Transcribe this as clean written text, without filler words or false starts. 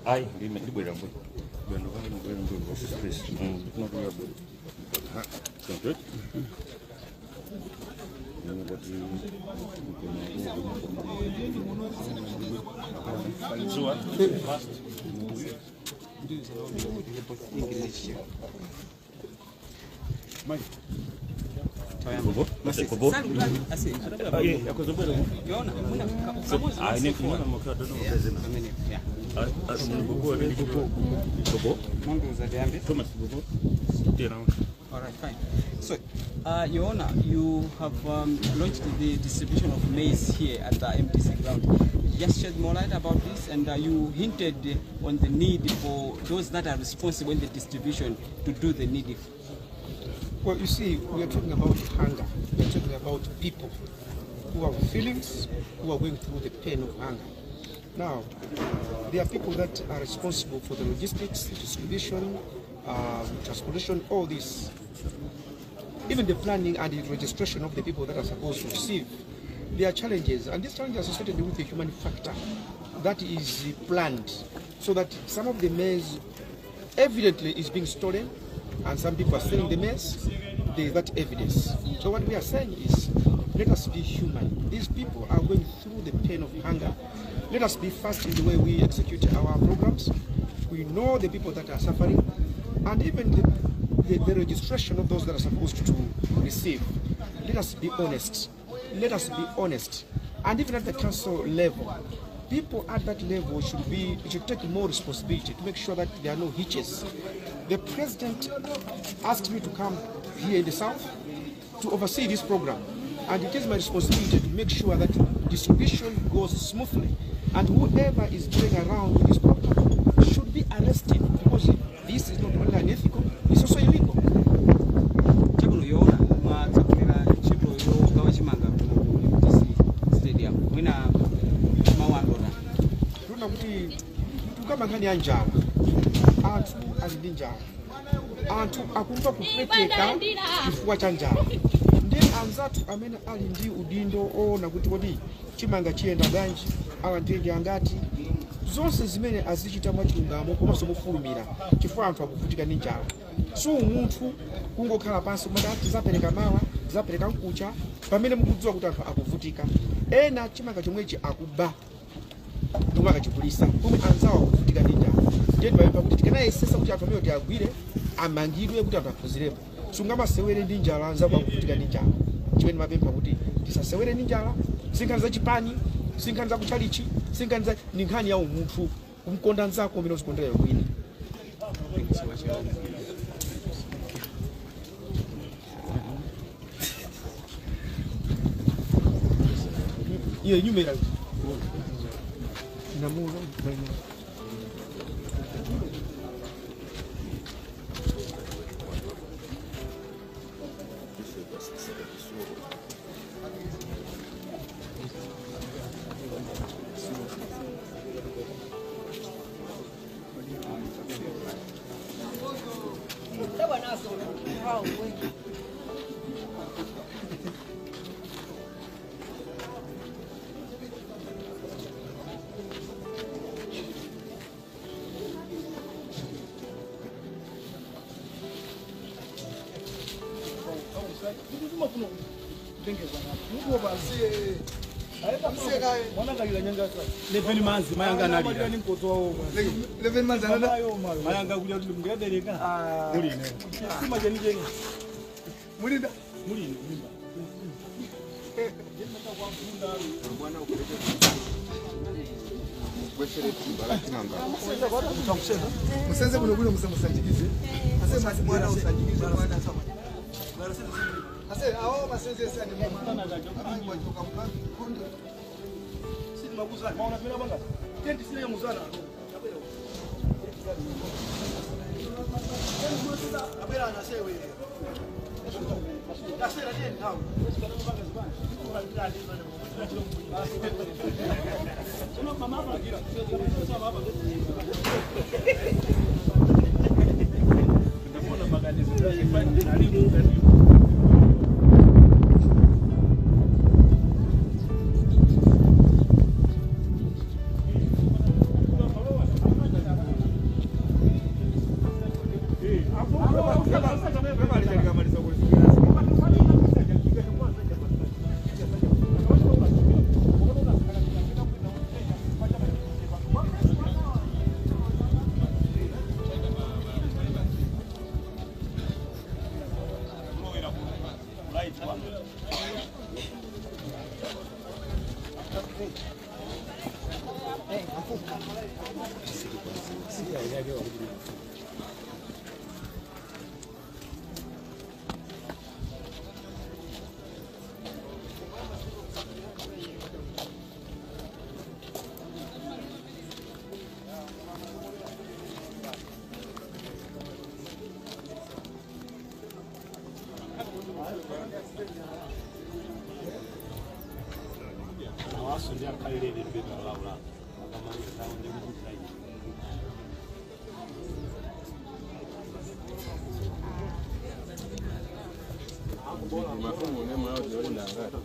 Ai, ndibwera mbu. All right, fine. So, Your Honor, you have launched the distribution of maize here at the MTC ground. Just shed more light about this, and you hinted on the need for those that are responsible in the distribution to do the needful. Well, you see, we are talking about hunger. We are talking about people who have feelings, who are going through the pain of hunger. Now, there are people that are responsible for the logistics, the distribution, transportation, all this. Even the planning and the registration of the people that are supposed to receive. There are challenges, and these challenges are associated with the human factor that is planned, so that some of the maize evidently is being stolen, and some people are selling the maize. There is that evidence. So what we are saying is, let us be human. These people are going through the pain of hunger. Let us be fast in the way we execute our programs. We know the people that are suffering, and even the registration of those that are supposed to receive. Let us be honest. Let us be honest. And even at the council level, people at that level should take more responsibility to make sure that there are no hitches. The president asked me to come here in the south to oversee this program, and it is my responsibility to make sure that distribution goes smoothly, and whoever is going around with this program should be arrested, because this is not only unethical, it's also illegal. Nkhani ya njala, anthu ali ndi njala, anthu akumva kupweteka chifukwa cha njala. Ndi anzathu amene ali ndi udindo oona kuti kodi chimanga chiyenda bwanji, awa angati, zonse zimene azichita mwachilungamo komanso mofulumira, chifukwa anthu akuvutika ndi njala. So munthu kungokhala pansi kumati tizapereka mawa, tizapereka mkucha, pamene mukudziwa kuti anthu akuvutika. Ena chimanga chomwechi akuba ndikumakachigulisa pomwe anzawo akuvutika ndi njala. Ndiye ndimapempha kuti tikanayesesa kuti anthu amene tiagwire amangidwe kuti anthu aphunzirepo. Sungamasewere ndi njala anzawo akuvutika ndi njala. Chimene ndimapempha kuti tisasewere ndi njala, si nkhani za chipani, si nkhani za kutchalichi, si nkhani za, ni nkhani ya umunthu, kumkonda anzako umene uzikondera iwe mwini. Iyo nyumera Musenze kuno kuno musanjikize. Ase mwana usanjikize mwana sama. Ase awo masenze sani mwana. Amangwa toka mkundi. Sisi mabuzana maona pena banga. Tendi sile ya muzana. Abela na sewe. Nasera tena hawo. Mafumu ne mwa yote ngati.